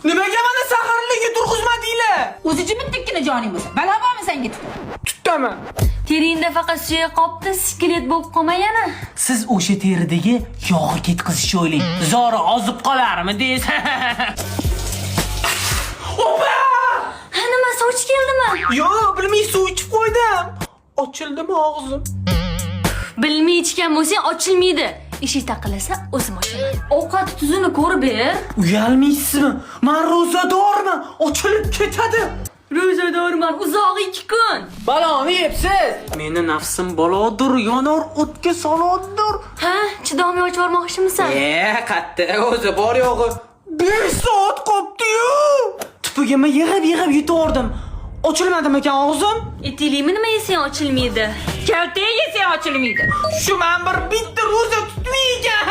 Nimaga meni saharligi turg'izmadinglar? O'zi jimitdikkina joning bo'lsa, balo bormi senga tutib? Tutaman. Teringda faqat suyak qopti, skelet bo'lib qolma yana. Siz o'sha teridagi yog'i ketkazishni o'ylang. Zori ozib qolarmi deysiz? Opa! Ha, nima, sovchi keldimi? Yo'q, bilmay suv ichib qo'ydim. Ochildimi og'zim? Bilmay ichgan bo'lsang ochilmaydi. Eshik taqillasa o'zim ochaman. Ovqat tuzini ko'rib ber. Uyalmaysizmi? Men ro'zadorman, ochilib ketadi. Ro'zadorman, uzog'i 2 kun. Baloni yebsiz. Meni nafsim balodir, yonor o'tga solondir. Ha, chidolmay ochib yubormoqchimisan? E, qatta o'zi bor yo'g'i 5 soat qopti-yu. Tupugimni yig'ib-yig'ib yutordim. Ochilmadimikan og'zim? Etilimi nima yesang ochilmaydi. Kaltak yesang ochilmaydi. Shu man bir bitta ro'za tutmay ekan.